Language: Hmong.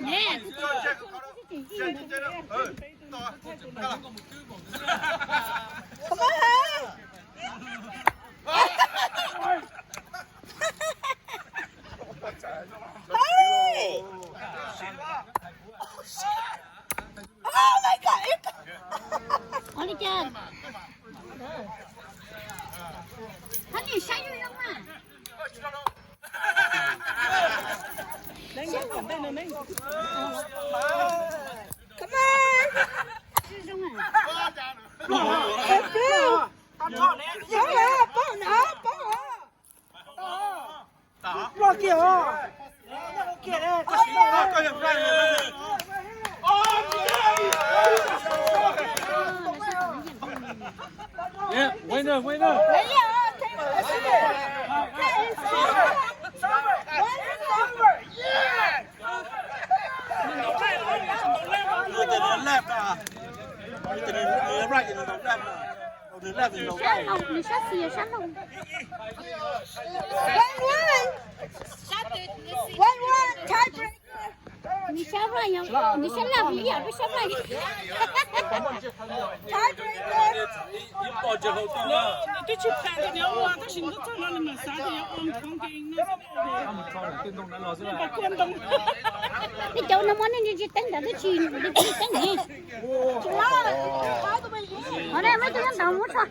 Nè, Hey! Oh my God! Ua li cas? Hab nim saib zoo zoo na. Come on! Zoo zoo na. Poob na, poob na, poob na. Loj kiag os. Yeah, winner, winner. Left, uh, right, left. Sab laug, nws sab xis sab laug. One one. One one, tie breaker. Nws sab laug, nws sab laug, nws yam sab laug. Tie breaker. Twb tsis pom tias nws ua, tab sis nws txog no nws mam xav tias yuav ua nkhov nkees no. Nws pom kua ntoo. Tej cov no muab nej tsis teeb ntawd twb tsis, nws tsis teeb ne. Qhov ne muab cov nyob ntawd muab tso.